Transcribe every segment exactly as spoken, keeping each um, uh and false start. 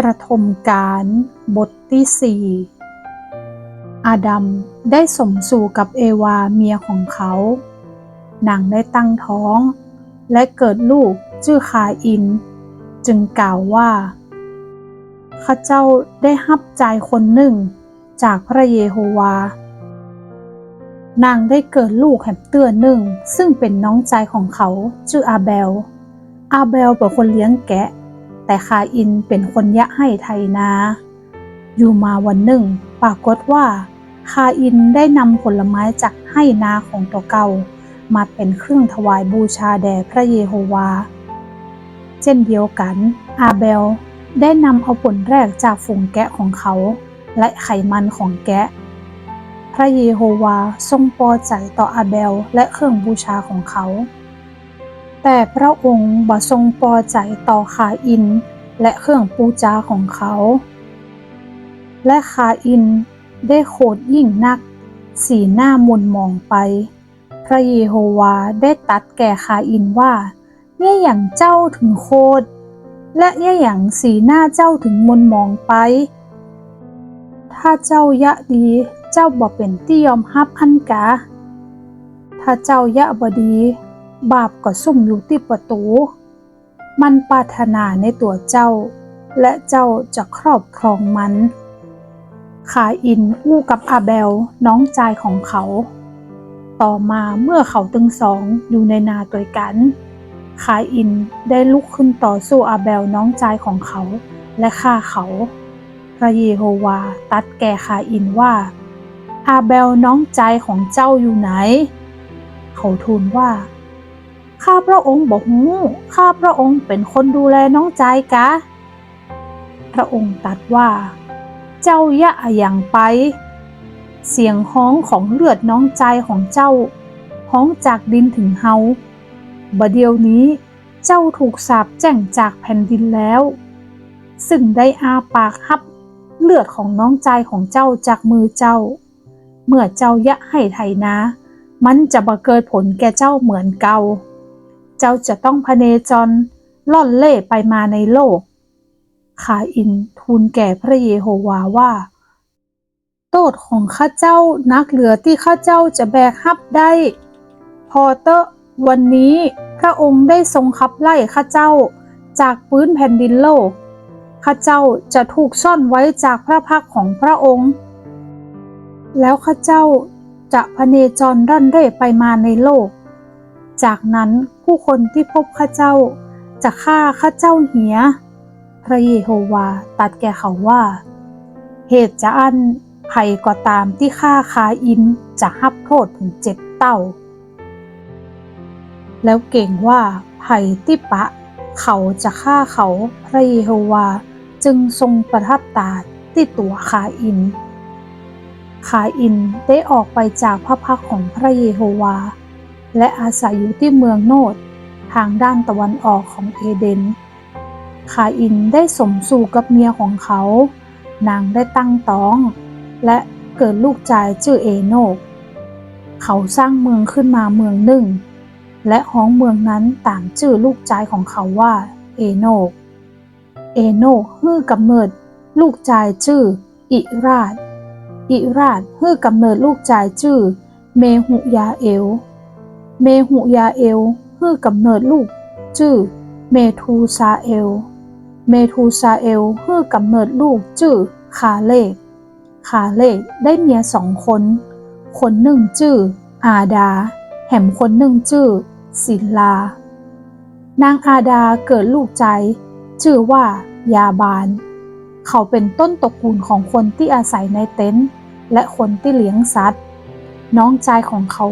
ปฐมกาล บทตี้สี่ อาดัมได้สมสู่กับเอวาเมียของเขา นางได้ตั้งท้อง และเกิดลูกจื้อคาอิน จึงกล่าวว่า ข้าเจ้าได้ฮับจายคนนึ่งจากพระเยโฮวาห์ นางได้เกิดลูกแหมเตื้อนึ่ง ซึ่งเป๋นน้องจายของเขา จื้ออาเบล อาเบลเป๋นคนเลี้ยงแกะ แต่คาอินเป๋นคนเยียะไฮ่ไถนา อยู่มาวันนึ่ง ปรากฏว่า คาอินได้นำผลไม้จากไฮ่นาของตั๋วเก่า มาเป๋นเครื่องถวายบูชาแด่พระเยโฮวาห์ เจ้นเดียวกั๋น อาเบลได้นำเอาผลแรกจากฝูงแกะของเขา และไขมันของแกะ พระเยโฮวาห์ทรงปอใจ๋ต่ออาเบลและเครื่องบูชาของเขา แต่พระองค์บ่ทรงปอใจ๋ต่อคาอินและเครื่องปู๋จาของเขา และคาอินได้โขดยิ่งนัก สีหน้าหม่นหมองไป พระเยโฮวาห์ได้ตรัสแก่คาอินว่า เยียะหยังเจ้าถึงโขด และเยียะหยังสีหน้าเจ้าถึงหม่นหมองไป ถ้าเจ้าเยียะดี เจ้าบ่เป๋นตี้ยอมฮับอั้นกา ถ้าเจ้าเยียะบ่ดี บาปก็ซุ่มอยู่ตี้ประตู๋ มันปรารถนาในตั๋วเจ้า และเจ้าจะครอบครองมัน คาอินอู้กับอาเบลน้องจายของเขา ต่อมาเมื่อเขาตึงสองอยู่ในนาตวยกั๋น คาอินได้ลุกขึ้นต่อสู้อาเบลน้องจายของเขา และฆ่าเขา พระเยโฮวาห์ตรัสแก่คาอินว่า อาเบลน้องจายของเจ้าอยู่ไหน เขาทูลว่า ข้าพระองค์บ่ฮู้ ข้าพระองค์เป๋นคนดูแลน้องจายกา พระองค์ตรัสว่า เจ้าเยียะอะหยังไป เสียงฮ้องของเลือดน้องจายของเจ้าฮ้องจากดินถึงเฮา บ่าเดี่ยวนี้เจ้าถูกสาปแจ้งจากแผ่นดินแล้ว ซึ่งได้อ้าปากฮับเลือดของน้องจายของเจ้าจากมือเจ้า เมื่อเจ้าเยียะไฮ่ไถนา มันจะบ่เกิดผลแก่เจ้าเหมือนเก่า เจ้าจะต้องพเนจรล่อนเร่ไปมาในโลก คาอินทูลแก่พระเยโฮวาห์ว่า โต้ษของข้าเจ้านักเหลือตี้ข้าเจ้าจะแบกฮับได้ ผ่อเต๊อะ วันนี้พระองค์ได้ทรงขับไล่ข้าเจ้าจากพื้นแผ่นดินโลก ข้าเจ้าจะถูกซ่อนไว้จากพระพักตร์ของพระองค์ แล้วข้าเจ้าจะพเนจรร่อนเร่ไปมาในโลก จากนั้นผู้คนตี้พบข้าเจ้าจะฆ่าข้าเจ้าเหีย พระเยโฮวาห์ตรัสแก่เขาว่า เหตุจาอั้นใผก็ต๋ามตี้ฆ่าคาอินจะฮับโต้ษเถิงเจ็ดเต้า แล้วเก๋งว่าใผตี้ปะเขาจะฆ่าเขา พระเยโฮวาห์จึงทรงประทับต๋าตี้ตั๋วคาอิน คาอินได้ออกไปจากพระพักตร์ของพระเยโฮวาห์ และอาศัยอยู่ตี้เมืองโนด ตางด้านตะวันออกของเอเดน คาอินได้สมสู่กับเมียของเขา นางได้ตั้งต๊อง และเกิดลูกจายจื้อเอโนค เขาสร้างเมืองขึ้นมาเมืองนึ่ง และฮ้องเมืองนั้นต๋ามจื้อลูกจายของเขาว่าเอโนค เอโนคหื้อกำเนิดลูกจายจื้ออิราด อิราดหื้อกำเนิดลูกจายจื้อเมหุยาเอล เมหุยาเอลหื้อกำเนิดลูกจื้อเมธูซาเอล เมธูซาเอลหื้อกำเนิดลูกจื้อคาเลค คาเลคได้เมียสองคน คนนึ่งจื้ออาดาห์ แหมคนนึ่งจื้อศิลลาห์ นางอาดาห์เกิดลูกจายจื้อว่ายาบาล เขาเป๋นต้นตระกูลของคนตี้อาศัยในเต็นท์ และคนตี้เลี้ยงสัตว์ น้องจายของเขา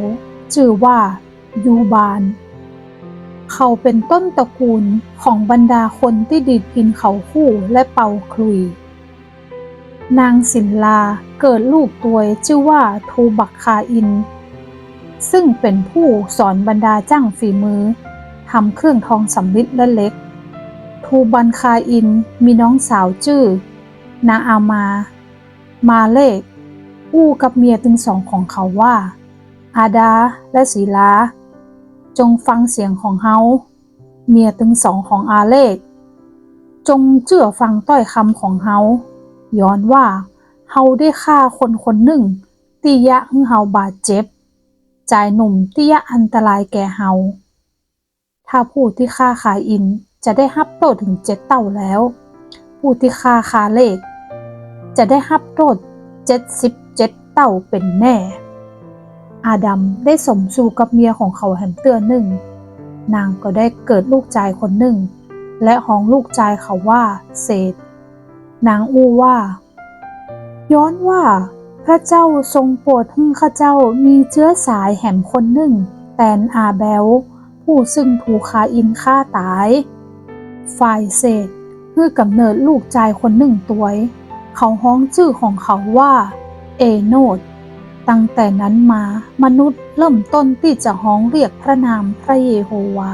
จื้อว่ายูบาล เขาเป๋นต้นตระกูลของบรรดาคนตี้ดีดพิณเขาคู่และเป่าขลุ่ย นางศิลลาห์เกิดลูกตวยจื้อว่าทูบัลคาอิน ซึ่งเป๋นผู้สอนบรรดาจ้างฝีมือทำเครื่องทองสำริดและเหล็ก ทูบัลคาอินมีน้องสาวจื้อนาอามาห์ มาเลคอู้กับเมียตึงสองของเขาว่า อาดาห์และศิลลาห์ จงฟังเสียงของเฮา เมียตึงสองของอาเลค จงเจื้อฟังถ้อยกำของเฮา ย้อนว่าเฮาได้ฆ่าคนคนนึ่งตี้เยียะหื้อเฮาบาดเจ็บ จายหนุ่มตี้เยียะอันตรายแก่เฮา ถ้าผู้ตี้ฆ่าคาอินจะได้ฮับโต้ษเถิงเจ็ดเต้าแล้ว ผู้ตี้ฆ่าคาเลชจะได้ฮับโต้ษเจ็ดสิบเจ็ดเต้าเป๋นแน่ อาดัมได้สมสู่กับเมียของเขาแหมเตื้อนึ่ง นางก็ได้เกิดลูกจายคนนึ่ง และฮ้องลูกจายเขาว่าเสท นางอู้ว่า ย้อนว่าพระเจ้าทรงโปรดหื้อข้าเจ้ามีเจื๊อสายแหมคนนึ่งแตนอาเบล ผู้ซึ่งถูกคาอินฆ่าต๋าย ฝ่ายเสทหื้อก๋ำเนิดลูกจายคนนึ่งตวย เขาฮ้องจื้อของเขาว่าเอโนช ตั้งแต่นั้นมามนุษย์เริ่มต้นตี้จะฮ้องเรียกพระนามพระเยโฮวา